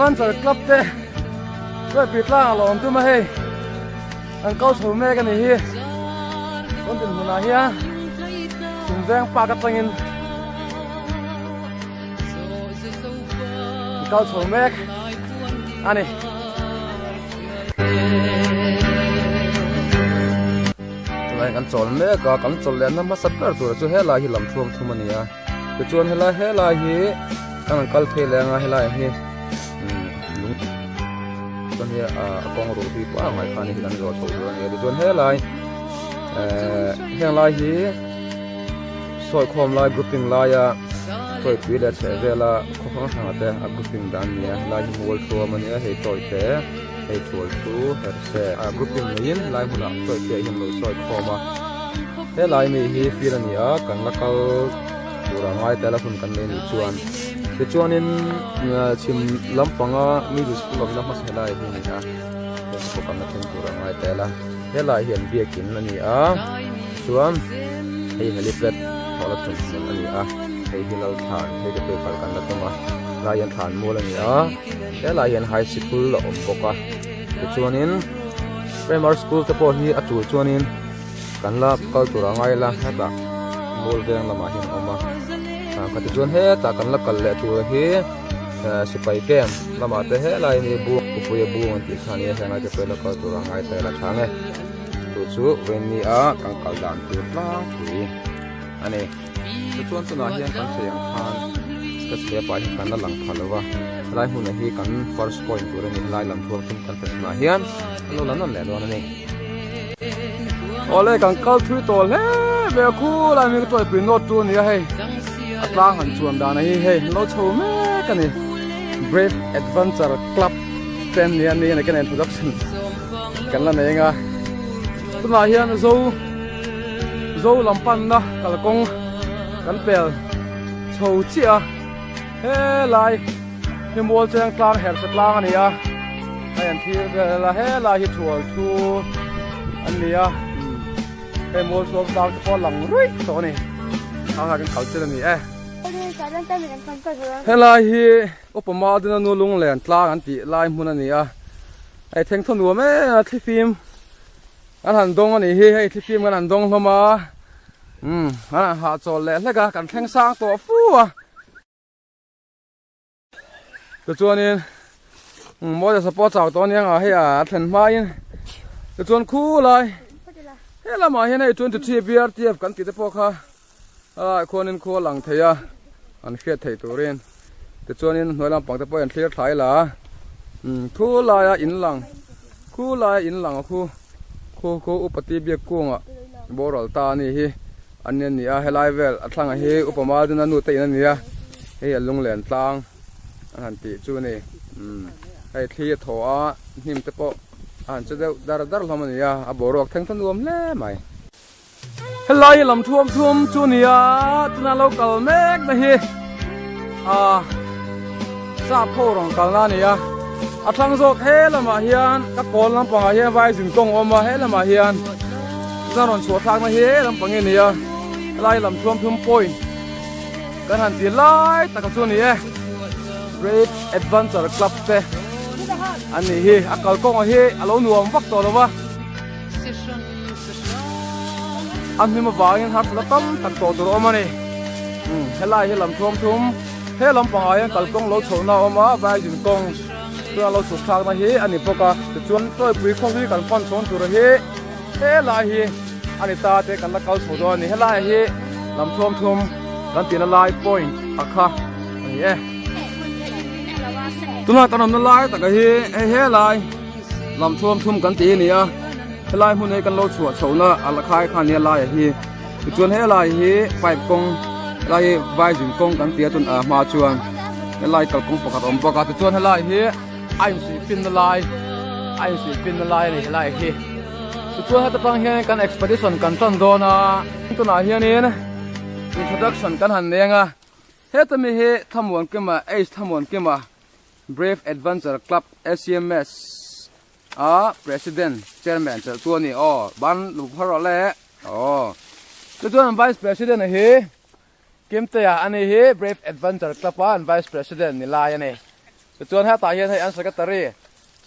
Adventure Club te Tuaipui tlang a lawm tum a hei an kal chho mek a nih hi tun dinhmunah hian Chhimveng Park atangin an kal chho mek a ni. Tunah hian kan chawl mek a kan chawl lehna hmasa ber tur chu helai hi lam thuam thum a ni a tichuan helai helai hi kan han kal phei leh anga helai hi umm lung chuan hi ah a kawng ruh hi pangngai khan hi kan zawh chho tur a ni a tichuan helai ehh heng lai hi sawi khawm lai grouping laia chawi pui leh chheh vela khaw hrang hrang ah te a grouping dan a ni a helai hi mual thuam a ni a hei tawi te hei thual chu her se a grouping neiin helai hmunah chawi pui ah hian lo sawi khawm a helai mi hi field a ni a kan la kal tur a ngai tel a hun kan nei anih chuan tichuanin chhim lampanga middle school awmna hmasa helai hi a ni a heng pawh kan la thleng tur a ngai tel a helai hian biakin a ni a chuan hei helipad thawh la tum hmun a ni a hei hi lalthlan hei te pawh kal kan la tum a helai hian thlan mual a ni a helai hian high sikul a awm bawk a tichuanin primary school te pawh hi a tul chuanin. Kan la kal tur a ngai la hetah mual veng lamah hian a awm a ah kha tichuan hetah kan la kal leh tur hi eh sipai camp lamah te helai hi bung khawpuia bung an tih kha a nia helai te pawh hi la kal tur a ngai ta ila tha nge chu chu vawiin a kan kal dan tur tlangpui a ni tichuan tunah hian kan sawi ang khan ka step ah hian kan la lang pha lo va helai hmunah hi kan first point tur a ni helai lam thuam thum kan hre tunah hian an lo la nawn leh dawn a ni. Awle kan kal thui tawh hle mai a khulai mi ka tuaipui nawt tu a ni a hei a tlang han chuan dan a hi hei an lo chho mek a ni Brave Adventure Club te an ni a ni a kan introduction kan la nei anga tunah hian zo zo lam panna kalkawng kan pel chho chiah a helai hi mual cheng tlang hersa tlang a ni a hei an thlir vel a helai hi thual thu an ni a hei mual chhuak tlang te pawh a lang ruih tawh a ni thang ah kan kal chin a ni e helai hi upa Madina nu lunglen tlang an tih lai hmun a ni a hei thengthaw nuam em a thlifim an han dawng a nih hi hei thlifim kan han dawng hlawm a umm an han hahchawl leh hlek a kan thleng sang tawh fu a. Tichuanin mawi sa pawh a chau tawh aniang a hei a thlen hmain tichuan khulai he lamah hian hei 23 BRTF kan tih te pawh kha a khuanin khu a lang thei a an hriat theih turin tichuanin hnuai lampang te pawh an thlir thlai la khulaia in lang khulaia in lang a khu khu khu upa ti biak kungah boral ta a ni hi an ni a ni a helai vel a thlangah hi upa Maldina nu te in a ni a hei a lunglen tlang an han tih chu a ni umm hei thli a thaw a hnim te pawh a han che deuh dar dar hlawm a ni a a boruak thleng tha nuam hle mai. Helai lam thuam thuam chu a ni a tuna lo kal mek na hi ah sap ho rawn kalna a ni a a thlang zawk he lamah hian ka kawl lampangah hian vai zin kawng a awm a he lamah hian tuna rawn chhuah thlakna hi he lampang hi a ni a helai lam thuam thum point kan han ti lai taka chu a ni e Great Adventure Club te an nih hi a kalkawngah hi a lo nuam vak tawh lo va. A hnim avangin harsatna tam tak tawh tur a awm a ni. Umm helai hi lam thuam thum he lampangah hian kalkawng lo chhohna a awm a vaizin kawng chuan lo chhuk thlakna hi a ni bawk a tichuan tawipui khaw hi kan pan chhawn tur hi helai hi a ni ta te kan la kal chho dawn a ni helai hi lam thuam thum kan tihna lai point a kha a ni e. Tunah kan awmna lai taka hi hei helai. Lam thuam thum kan tih a ni a, helai hmun hi kan lo chhuah chhohna a la khai kha nia laiah hi tichuan helai hi pipe kawng helai hi vaizin kawng kan ti a tun ah hma chuan helai kalkawng pakhat a awm bawk a tichuan helai hi a insuih finna lai a insuih finna lai a ni helai hi tichuan heta tang hian kan expedition kan tan dawn a tunah hianin introduction kan han nei ang a heta mi hi Thlamuankima H Thlamuankima Brave Adventure Club ACMS a President, Chairman chelh chu a ni aw, ban lu phar rawh le aw. Tichuan Vice President a hi Kimtea a ni hi Brave Adventure Club a an Vice President ni lai a ni. Tichuan hetah hian hei an secretary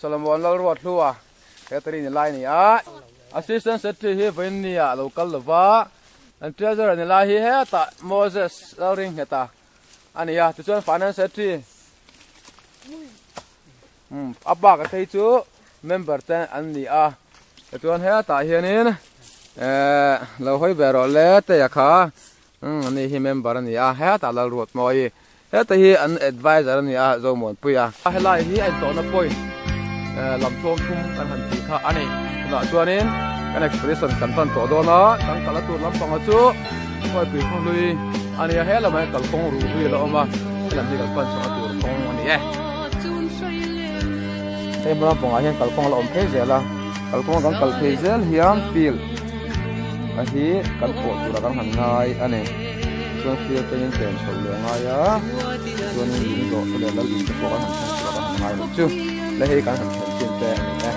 Solomon Lalruathlua secretary ni lai a ni a. Assistant secretary hi vawiin ah lo kal lo va, an treasurer ni lai hi hetah Moses Lalringheta a ni a. Tichuan finance secretary umm a bak a phei chu member te an ni a. Tichuan hetah hianin ehh lo hawi ve rawh le Teia kha umm ani hi member a ni a hetah Lalruatmawii Heta hi an adviser a ni a, Zomuanpui a. Helai hi a intawhna point lam tlawm thum kan han tih kha a ni. Tunah chuanin kan expedition kan tan tawh dawn a, kan kal a tur lampanga chu Kawipui khawhlui a ni a, he lamah hian kalkawng ruh hlui a la awm a, helam hi kan pan chhuahna tur kawng a ni e. Hei hma lampangah hian kalkawng a la awm phei zel a, kalkawng kan kal phei zel hian field a hi kan pawh turah kan han ngai a ni. Chuan field atangin pen chhoh leh a ngai a, chuanin lung zawh te leh lal in te pawh kan han thleng turah kan han ngai lo chu le hei kan han thlen chin te a ni e.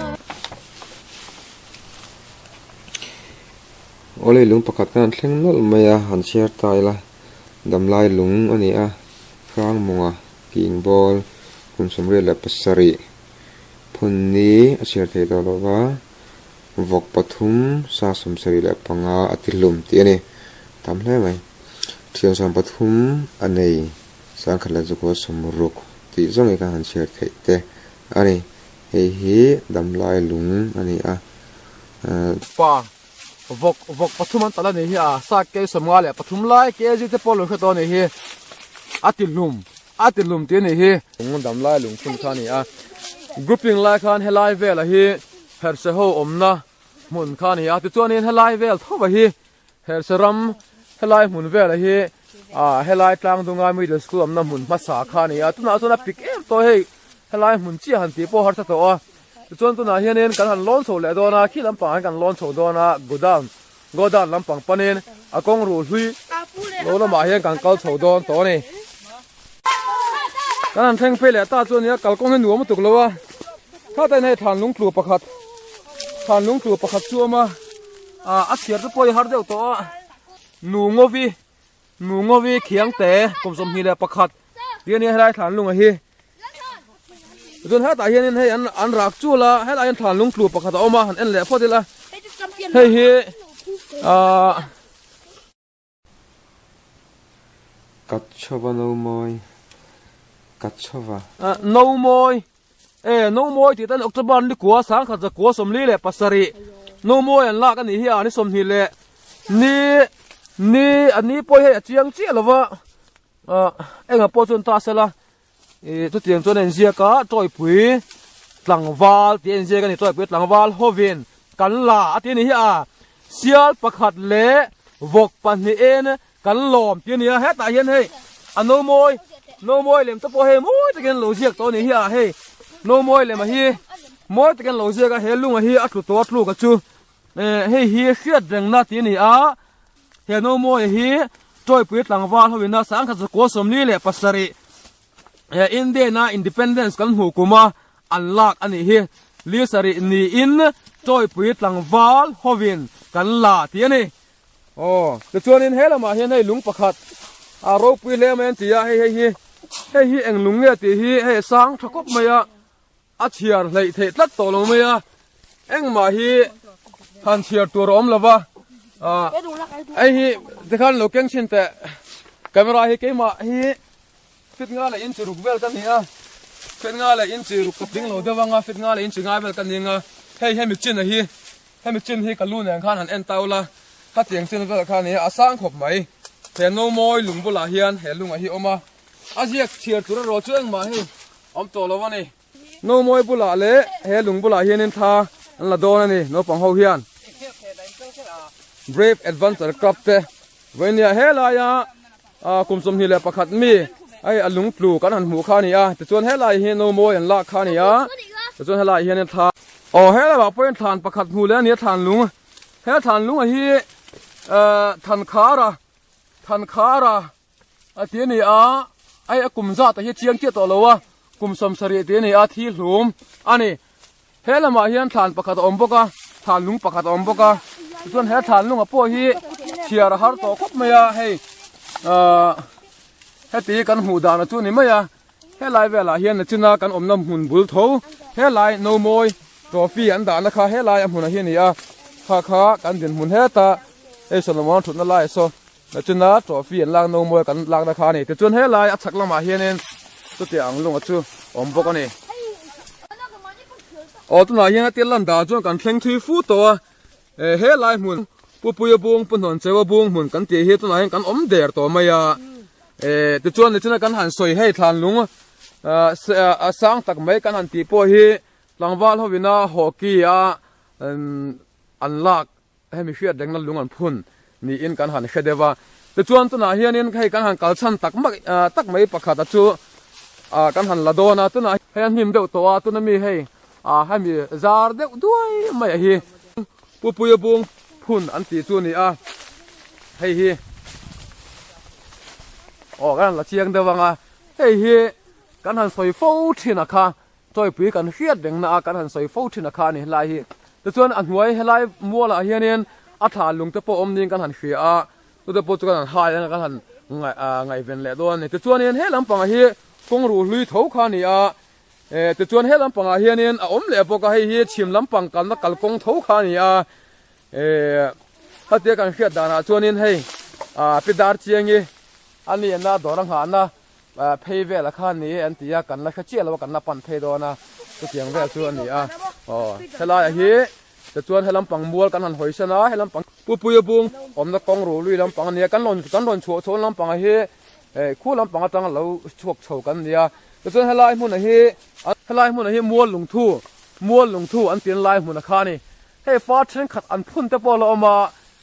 Awle lung pakhat kan han thleng nawlh mai a, han chhiar ta ila damlai lung a ni a, Hrangmunga King Ball kum 77 phun ni a chhiar thei tawh lo va, vawk pathum sa 75 a ti hlum tih a ni. Tam hle mai. Thian 30 a nei 1060 tih zawng hi kan han chhiar theih te a ni. Hei hi damlai lung a ni a. Pa vawk vawk pathum an talh a nih hi a, sa kei 53 lai kg te pawh lo hre tawh a nih hi. A ti hlum a ti hlum tih a nih hi. Lung damlai lung phun kha a ni a. Grouping lai khan helai velah hi herhse ho awmna hmun kha a ni a. Tichuanin helai vel tho hi Herhse ram helai hmun velah hi ah helai tlang dunga middle school awmna hmun hmasa kha a ni a. Tunah chuan a pik em tawh hei helai hmun chiah han tih pawh harsa tawh a. Tichuan tunah hianin kan han lawn chho leh dawn a, khi lampangah hian kan lawn chho dawn a, godown godown lampang panin a kawng ruh hlui lo lamah hian kan kal chho dawn tawh a ni. Kan han thleng phei leh ta chu a nia, kalkawng hi nuam lutuk lo a, khatain hei thlan lung tlu pakhat thlan lung tlu pakhat chu a awm a, ah a chhiar te pawh hi har deuh tawh a, nu ngovi nu ngovi khiang te kum 21 tih a nia helai thlan lunga hi. Chuan hetah hianin hei an an rak chul a helaiah hian thlan lung tlu pakhat a awm a han en leh phawt ila hei hi ahh. Kachhova no mawi Kachhova. No mawi e no mawi tih tan October ni kua 1947 no mawi an lak a nih hi a ni 20 leh ni ni a ni pawh hei a chiang chiah lova ah engah pawh chuan ta sela Ih chutiang chuan a inziak a tawipui tlangval tih a inziak a ni tawipui tlangval hovin kan la a tih a ni hi a sial pakhat leh vawk pahnihin kan lawm tih a ni a hetah hian hei a no mawi no mawi lem te pawh hei mawi takin an lo ziak tawh a ni hi a hei no mawi lem a hi mawi takin an lo ziak a he lunga hi a tlu tawh a tluk a chu eh hei hi hriat rengna tih a ni a. He Nomawi hi Tawipui tlangval ho ina 1947 he Indian a Independence kan hmuh kuma an lak a nih hi. Li sarih niin Tawipui tlangval hovin kan la tih a ni. Aw, tichuanin he lamah hian hei lung pakhat a ropui hle mai an ti a, hei hei hi hei hi eng lung nge tih hi hei sang tha khawp mai a. A chhiar hleih theih tlat tawh lo mai a, engmah hi han chhiar tur a awm lo va, ah hei hi tikhan lo keng chhin teh camera hi keimah hi fit nga leh inchi ruk vel ka ni a, fit nga leh inchi ruk ka tling lo deuh ang a, fit nga leh inchi ngai vel ka ni ang a, hei hemi chin a hi hemi chin hi ka lu nen khan han en tau la, khatiang chin vel kha a ni a, a sang khawp mai, he no mawi lung bulah hian he lunga hi a awm a, a ziak chhiar tur erawh chu engmah hei. Awm tawh lo a ni. Nomawi bulah leh he lung bulah hianin thla an la dawn a ni naupang ho hian. Brave Adventure Club te vawinia he laia kum 21 mi hei a lung tlu kan han hmuh kha a ni a tichuan he lai hi nomawi an lak kha a ni a tichuan he lai hianin thla aw he lamah pawhin thlan pakhat hmuh leh a ni a thlan lung he thlan lung a hi Thankhara Thankhara A ti a ni a, ai a kum zat ah hi chiang chiah tawh lo a, kum 70 ti a ni a, thi hlum a ni. He lamah hian thlan pakhat a awm bawk a, thlan lung pakhat a awm bawk a, tichuan he thlan lungah pawh hi chhiar a har tawh khawp mai a, hei ahh heti kan hmuh dan a chu ni mai a. Helai velah hian nachina kan awmna hmun bul tho helai nomawi trophy an dahna kha helai a hmunah hi a ni a, kha kha kan dinhmun heta hei Solomon thutna lai saw nachina trophy an lak nomawi kan lakna kha a ni. Tichuan helai a chhak lamah hianin chutiang ang lunga chu a awm bawk a ni. Aw tunah hian a tir lan dan chuan kan thleng thui fu tawh a, helai hmun Pupuia bung Pu Hnawncheua bung hmun kan tih hi tunah hian kan awm der tawh mai a. Eh tichuan nichina kan han sawi hei thlan lung a sang tak mai kan han tih pawh hi tlangval hovina hockey a an lak hemi hriat rengna lung an phun niin kan han hre deuh a. Tichuan tunah hianin hei kan han kal chhan tak mak tak mai pakhat a chu kan han la dawn a, tunah hei a hnim deuh tawh a, tuna mi hei hemi zar deuh duai mai a hi Pupuia bung phun an tih chu a ni a, hei hi aw kan han la chiang deuh ang a, hei hi kan han sawi fo thin a kha, chawipui kan hriat reng na a kan han sawi fo thin a kha a ni helai hi, tichuan a hnuai helai mualah hianin a thla lung te pawh awm niin kan han hria a, chute pawh chu kan han hai ang a kan han ngaihven leh dawn a ni, tichuanin he lampangah hi kawng ruh hlui tho kha a ni a. Eh tichuan he lampangah hianin a awm leh bawk a, hei hi chhim lampang kalna kalkawng tho kha a ni a, eh khatia kan hriat danah chuanin hei ah pi dar chiangi a lian a dawr a nghahna ah phei vel a kha a ni e an ti a, kan la hre chiah lo a kan la pan phei dawn a, chutiang vel chu a ni a, aw helaiah hi tichuan he lampang mual kan han hawi san a, he lampang Pupuia bung awmna kawng ruh lui lampang a ni a, kan rawn kan rawn chhuah chho lampangah hi eh khu lampang atanga lo chhuak chho kan ni a. Tichuan helai hmunah hi helai hmunah hi mual lungthu mual lungthu an tin lai hmunah kha a ni. Hei fa thenkhat an phun te pawh a la awm a,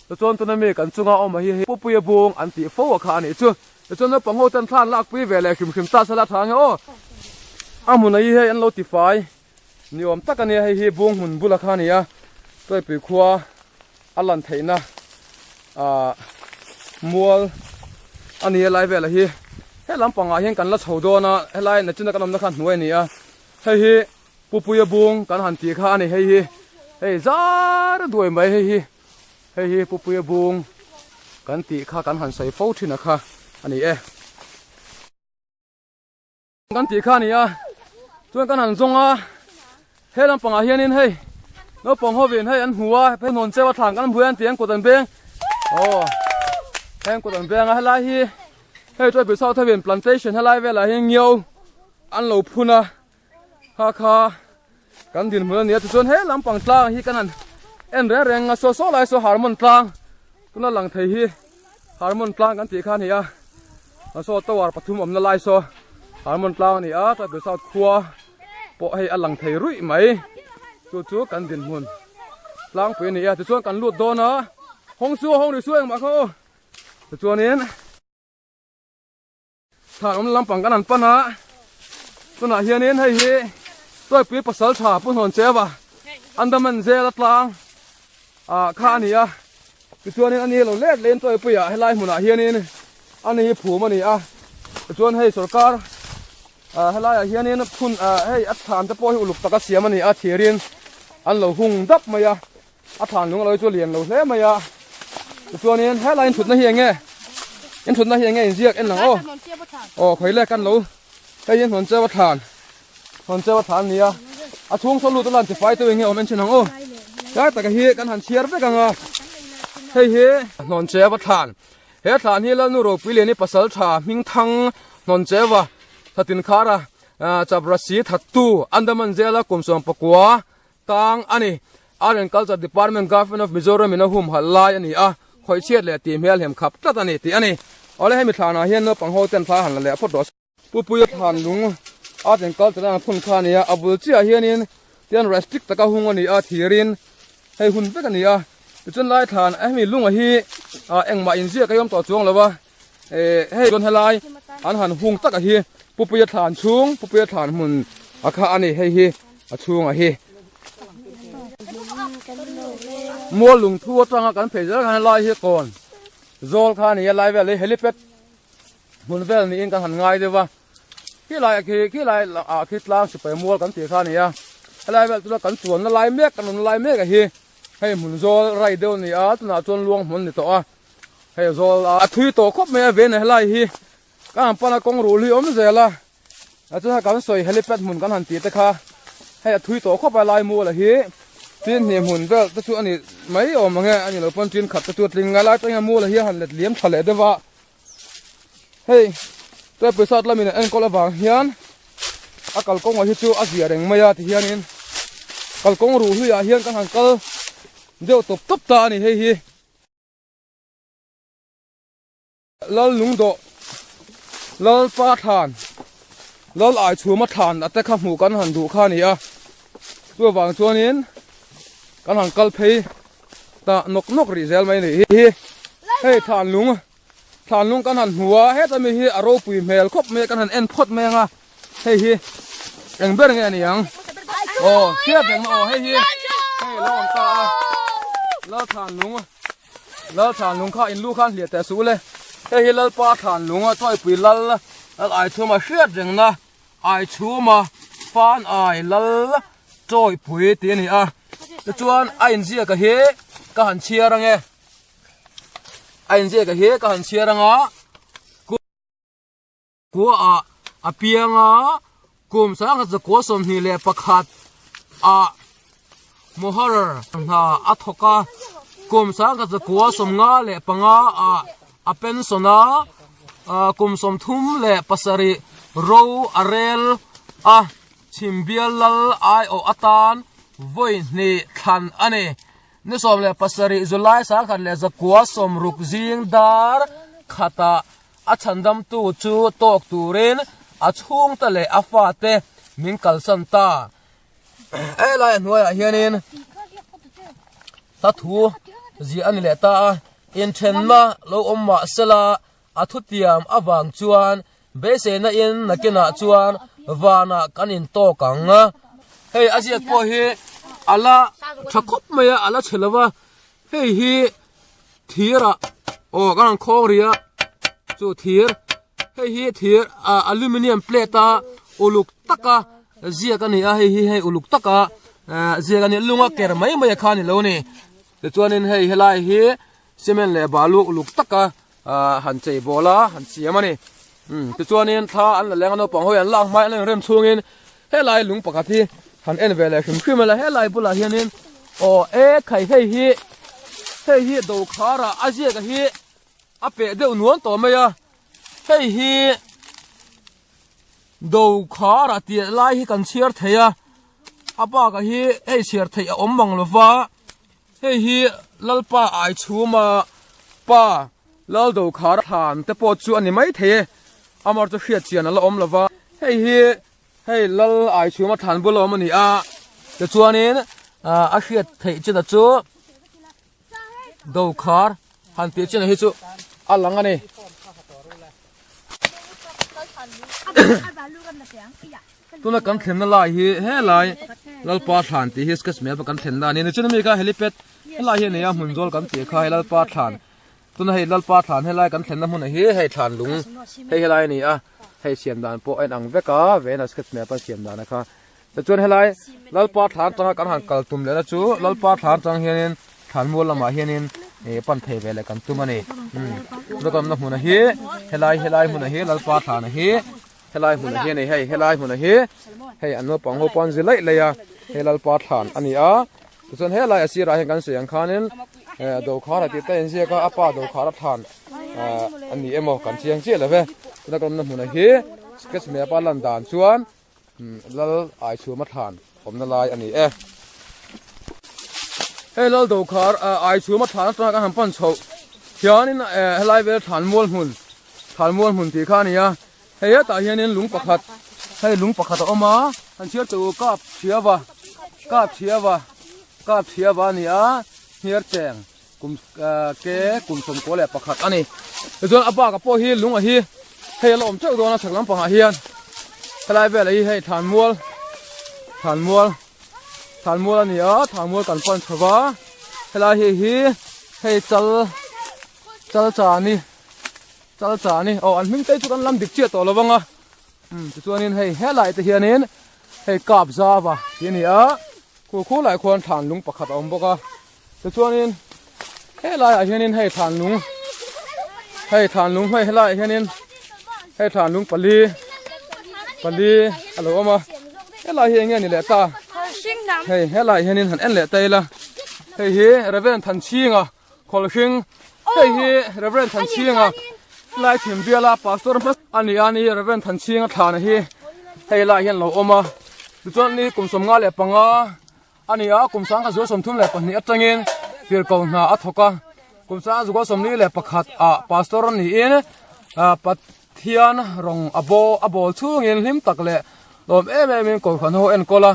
tichuan tuna mi kan chunga awm hi hei Pupuia bung an tih fo a kha a nih chu. Tichuan naupang ho ten thla an lakpui ve leh hrim hrim ta sela tha nge aw. A hmunah hi hei an lo tifai ni awm tak a nia, hei hi bung hmun bula kha a ni a, Tuaipui khua a lan theihna ah mual a ni a lai velah hi he lampangah hian kan la chho dawn a helai nachina kan awmna kha hnuai a ni a hei hi Pupuia bung kan han tih kha a ni hei hi hei zar duai mai hei hi hei hi Pupuia bung kan tih kha kan han sawi fo thin a kha a ni e. Kan tih kha a ni a, chuan kan han zawng a, he lampangah hianin hei naupang hovin hei an hmu a, hei hnawn cheu a thlan kan hmu hian tih an kut an beng aw hei an kut an beng a, helai hi hei chuan South hovin plantation helai velah hian ngiau an lo phun a, kha kha kan dinhmun a ni a, tichuan he lampang tlang hi kan han en reng reng a, saw saw lai saw harmon tlang tuna lang thei hi harmon tlang kan tih kha a ni a. Saw tower pathum awmna lai saw harmon tlang a ni a chuan south khua pawh hei a lang thei ruih mai chu chu kan dinhmun tlangpui a ni a tichuan kan lut dawn a hawng su hawng ri su engmah kha aw tichuanin thlan awmna lampang kan han pan a tunah hianin hei hi Tuaipui pasal tha Pu Hnawn Cheva Andaman zela tlang ah kha a ni a tichuanin ani lo let lehin Tuaipuiah helai hmunah hianin ani hi phum a ni a tichuan hei sorkar ah helaiah hianin phun ah hei a thlan te pawh hi uluk taka siam a ni a thirin an lo hung dap mai a a thlan lung alo chu lian lo hle mai a tichuanin helai in thutna hi eng nge in thutna hi eng nge inziak en ang aw aw khawi le kan lo hei hi hnawn cheu a thlan hnawn cheu a thlan a ni a a chhung saw lut a lan tifai teuh eng nge awm en thin ang aw tlai taka hi kan han chhiar vek ang a hei hi hnawn cheu a thlan he thlan hi Lalnu Ropuiliani pasal tha hming thang hnawn cheu a thatin khara chaprasi thattu Andaman zela kum 19 Tang a ni. Art and Culture Department Government of Mizoram in a humhalh lai a ni a, khawih chhiat leh tih hmel hem khap tlat a ni tih a ni. Awle hemi thlanah hian naupang ho ten thla han la leh phawt rawh se. Pupuia thlan lung Art and Culture an phun kha a ni a, a bul chiah hianin tian restrict taka hung a ni a, thirin hei hun vek a ni a. Tichuan lai thlan hemi lunga hi engmah inziak a awm tawh chuang lo a, hei chuan helai an han hung taka hi Pupuia thlan chhung Pupuia thlan hmun a kha a ni hei hi a chhungah hi mual lungthu atanga kan phei zel khan helai hi kawn zawl kha a ni a lai vel hi helipad hmun vel niin kan han ngai deuh a khilai ah khi khilai ah khi tlang sipai mual kan tih kha a ni a helai vel tuna kan chuanna lai mek kan awmna lai mek a hi hei hmun zawl rai deuh a ni a tunah chuan luang hmun a ni tawh a. Hei zawl a thui tawh khawp mai a ven a helai hi ka han pan a kawng ruh hi awm zel a. A chuan kan sawi helipad hmun kan han tih te kha hei a thui tawh khawp a lai mual a hi tin hnih hmun vel te chu a ni mai awm ang e a ni lo pawn tin khat te chu a tling a lai atangin mual a hi a han let liam tha leh deuh a hei tui pawisa lamin an enkawl avang hian a kalkawng ah hi chu a zia reng mai a ti hianin kalkawng ruh hluiah hian kan han kal deuh tawp tawp ta a ni hei hi. Lal lungdawh, Lal pa thlan, Lal aichhuma thlan a te kha hmuh kan han duh kha a ni a, chuvang chuanin kan han kal phei ta nawk nawk rih zel mai a nih hi. Hei thlan lung, thlan lung kan han hmu a, heta mi hi a ropui hmel khawp mai a, kan han en phawt mai ang a, hei hi eng ber nge a ni ang? Aw hriat reng na aw hei hi hei lo awm ta a, Lal thlan lung. Lal thlan lung kha in lu khan hliah teh suh le. Hei hi Lalpa thlan lung a Tuaipui Lal Lal Aichhuma hriat rengna Aichhuma Fan Ai Lal Tuaipui tih a ni a. Tichuan a inziak a hi ka han chhiar ange. A inziak a hi ka han chhiar anga. Kua ah a piang a, kum sangkhat zakua 21 ah Moharar hna a thawk a, kum 1995 ah a pension a, kum 37 ro a rel a, Chhimbial Lal aiawh atan vawi hnih thlan a ni. Ni 17 July 1960 zing dar khatah A chhandamtu chu tawk turin a chhungte leh a fate min kalsan ta. Helai a hnuaiah hianin hla thu ziah a ni leh ta a, inthenna lo awm mah sela a thutiam avang chuan beiseina in nakinah chuan vanah kan intawk ang. Hei a ziak pawh hi a la tha khawp mai a, a la chhe lo va, hei hi thir ah aw ka rawn khawng rih a chu thir hei hi thir ah aluminium plate a uluk taka ziak a ni a hei hi hei uluk taka ah ziak a ni lunga ker mai mai a kha a ni lo a ni tichuanin hei helai hi cement leh balu uluk taka ah han chei bawl a han siam a ni umm tichuanin thla an la leng a naupang ho hi an lak hmai an la inrem chhungin helai lung pakhat hi han en ve leh hrim hrim a la helai bulah hianin aw e khai hei hi hei hi dokhar ah a ziak a hi a peh deuh nuam tawh mai a hei hi dokhar ah tih lai hi kan chhiar thei a a bakah hi hei chhiar theih a awm mang lova hei hi lalpa aichhuma pa lal dokhar thlan te pawh chu a ni maithei e amar chu hriat chian a la awm lova hei hi. Hei lal ai chhuma thlan bul a awm a ni a tichuanin a hriat theih chin a chu dokhar han tih chin a hi chu a lang a ni. Tuna kan thlenna lai hi helai lalpa thlan tih hi sketch map a kan thlenna a ni nichina mi kha helipad helai hi a ni a hmun zawl kan tih kha hei lalpa thlan Tuna hei Lalpa thlan helai kan thlenna hmunah hi hei thlan lung hei helai a ni a, hei siam dan pawh a inang vek a, vena sketch map a siam dan a kha. Tichuan helai Lalpa thlan atanga kan han kal tum lehna chu Lalpa thlan atang hianin thlan mual lamah hianin ih pan thei ve leh kan tum a ni. Umm tuna kan awmna hmunah hi helai helai hmunah hi Lalpa thlan a hi helai hmunah hi a ni hei helai hmunah hi hei an naupang ho pawh an zi laih laih a, hei Lalpa thlan a ni a. Tichuan helai a sirah hian kan sawi ang khanin eh dawhkhar a tih te a inziak a a pa dawhkhar a thlan ah a ni emaw kan chiang chiah lo ve tuna ka awmna hmunah hi sketch map a lan dan chuan lal aichhuma thlan awmna lai a ni e. Hei lal dawhkhar ah aichhuma thlan atanga kan han pan chhoh hianin eh helai vel thlan mual hmun thlan mual hmun tih kha a ni a hei hetah hianin lung pakhat hei lung pakhat a awm a han chhiar teh u kap chhiava kap chhiava kap chhiava a ni a. Hniar cheng kum ke kum 11 a ni. Tichuan a bak ah pawh hi lung a hi hei a la awm teuh dawn a chhak lampangah hian helai velah hi hei thlanmual thlanmual thlanmual a ni a thlanmual kan pan chho va helai hei hi hei chal chal chani chal chani aw an hming te chu kan lam dik chiah tawh lo vang a umm tichuanin hei helai te hianin hei kap zava tih a ni a. Khu khu lai khuan thlan lung pakhat a awm bawk a tichuanin helaiah hianin hei thlan lung hei thlan lung hei helaiah hianin hei thlan lung pali. Pali a lo awm a helai hi eng nge ni leh ta hei helai hianin han en leh ta ila hei hi Reverend Thanchhinga Khawlhring hei hi Reverend Thanchhinga lai thim biala pastor hmasa a ni a ni Reverend Thanchhinga thlana hi hei lai hian lo awm a tichuan ni kum 55 A ni a, kum 1932 atangin tirhko hna a thawk a, kum 1941 ah pastor niin Pathian rawng a baw a bawl chhungin hlim tak leh lawm em em in kohhran ho enkawl a,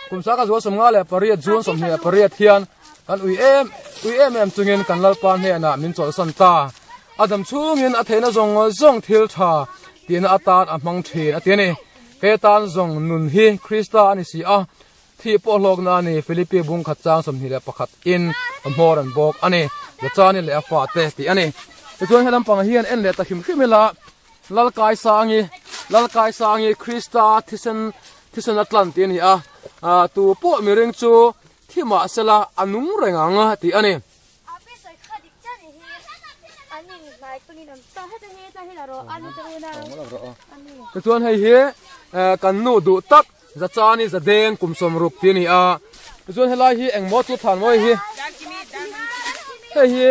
kum 1958 June 28 hian kan ui em ui em em chungin kan Lalpa hnenah min chawlhsan ta. A dam chhungin a theihna zawng zawng thil tha tihna atan a hmang thin a ti a ni. He tan zawng nun hi Krista a ni si a, Thih pawh hlawkna a ni, Philippi bung khat chang 21 in a hmawr an bawk a ni, Lachani leh a fate tih a ni. Tichuan he lampang hian en leh ta hrim hrim ila, Lalkaisangi, Lalkaisangi Krista thisen thisen a tlan tih a ni a, tu pawh miring chu thi mah sela a nung reng ang tih a ni. Tichuan hei hi kan nu duh tak Zachani Zadeng kum 60 tih a ni a, tichuan helai hi engmaw chu than mawi hi hei hi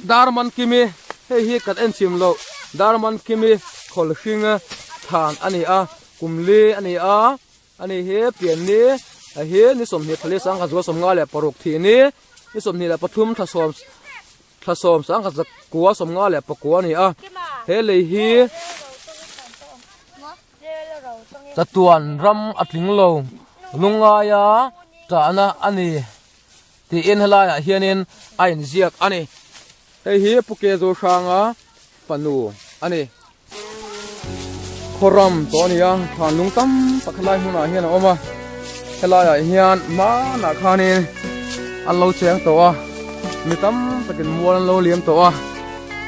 Darman Kimi hei hi kan en chim loh Darman Kimi Khawlhring than a ni a, kum li a ni a. Ani hi pian ni a hi ni sawmhnih thali sangkhat zual sawmnga leh paruk thih ni ni sawmhnih leh pathum thla sawm thla sawm sangkhat zakua sawmnga leh pakua a ni a he lei hi chatuan ram a tling lo lungaia tahna a ni tiin helaiah hianin a inziak a ni hei hi Pu Kezo Hranga fanu a ni. Khawram tawh a ni a, thlan lung tam tak helai hmunah hian a awm a, helaiah hian hmanah khanin an lo cheng tawh a, mi tam takin mual an lo liam tawh a,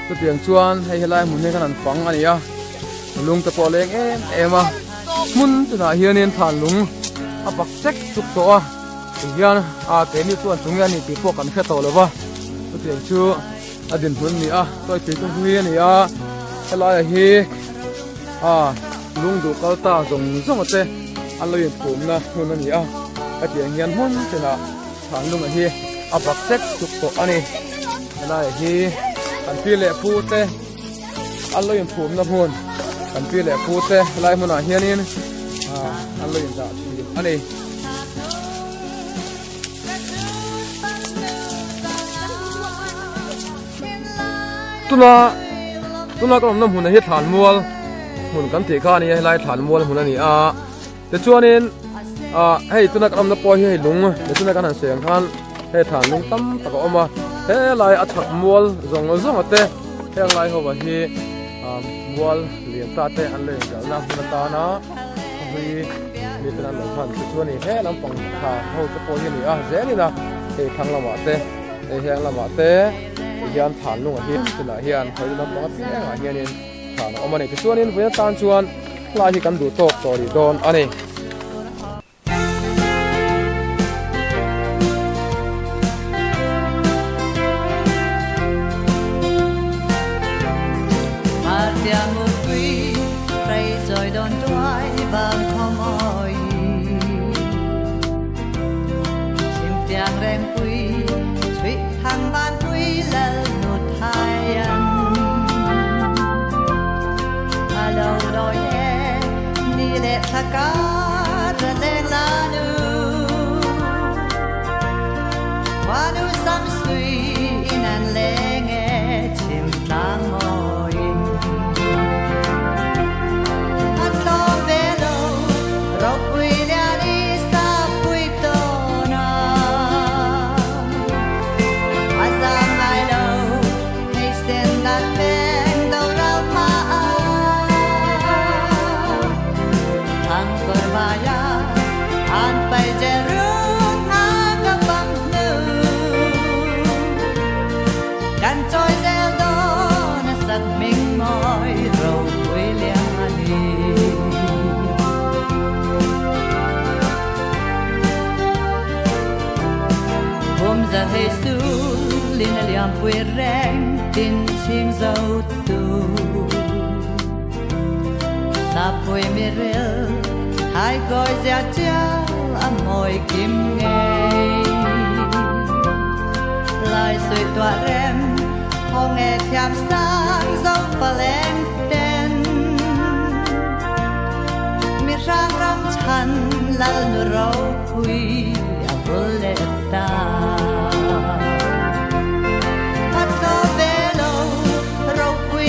chutiang chuan hei helai hmun hi khan an fang a ni a, lung te pawh a leng em em a, hmun tunah hianin thlan lung a pak chek chuk tawh a, tihian a keini chuan tunge a ni tih pawh kan hre tawh lo va, chutiang chu. A dinhmun a ni a, chawi tui chu hlui a ni a, helaiah hi a lungduh kal ta zawng zawng te an lo inphumna hmun a ni a, hetiang hian hmun tinah thlan lunga hi a bak chek chuk tawh a ni, helaiah hi kan pi leh pu te an lo inphumna hmun kan pi leh pu te helai hmunah hianin an lo indah thin a ni. Tuna tuna ka awmna hmunah hi thlan mual hmun kan tih kha a ni a helai thlan mual hmun a ni a tichuanin ah hei tuna kan awmna pawh hi hei lung tuna kan han sawi ang khan hei thlan lung tam tak a awm a helai a chhak mual zawng zawng a te heng lai ho ah hi ah mual lian ta te an lo inkalna hmun atana hlui mi ten an lo hman chu chu a ni he lampang tha ho te pawh hi a ni a zelin a hei thlang lamah te hei heng lamah te tihian than lungah hi tunah hian hawi lampang apiangah hianin than a awm a ni tichuanin vawiin atan chuan hlai hi kan duh tawk tawh rih dawn a ni. Sapui mi ril hai kawi zia tial a mawi kim ngei. Lai suih tuah rem hawng e thiam sang zo faleng ten. Mi hrang ram chhan lal nu ropui a vul leh ta.